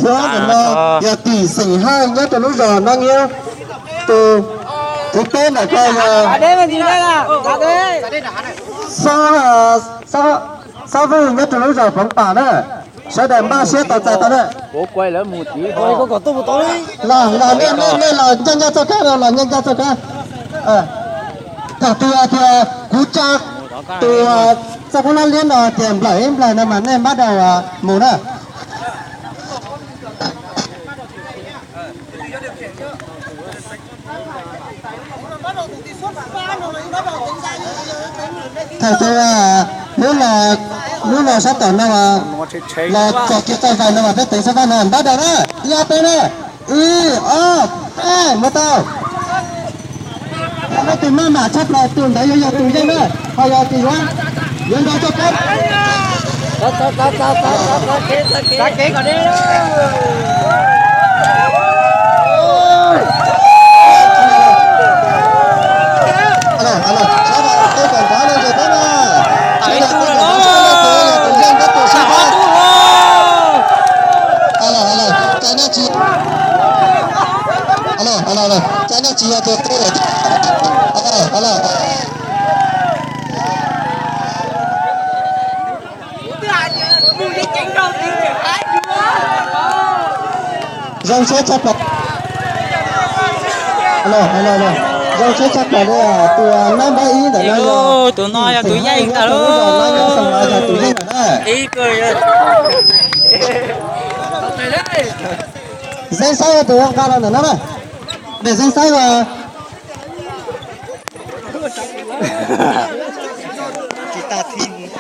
Thib ob ntawm no yog Tim Xeem Haj nyob rau lub zos Nab Nyiab. Tus thib peb ntawm ko yog Xob, Xob, Xob Vwj nyob rau lub zos Poov Pam na. Sawv daws npaj siab tos txais tau na. Los, los, nej, nej, nej los ncaj ncaj txoj kab, los ncaj ncaj txoj kab. Thaum twg tias kuv tsa tus txoj koob lab liab no tias nplawm ib nplawg no mas nej npab daus mus na. Thaum twg lub, lub no sab tom no los txog kiag txoj vag no mas peb teev xab fab no npab daus na. Ib ob peb na. Ib ob peb, mus tau. Leej twg maj mam tshaj plaws tus ntawd yuav yog tus yeej na, ho yog tus yuav, yuav nrog txoj kab. Cov no tsis yog tus, zoo siab tshaj plaws, zoo siab tshaj plaws li tus nab npawb ib ntawm no yog, tus no yog tus yeej ntag lauj. Zeej Xaib yog tus nqa los ntawm no na. Zeej Xaib os. Tsis tas thib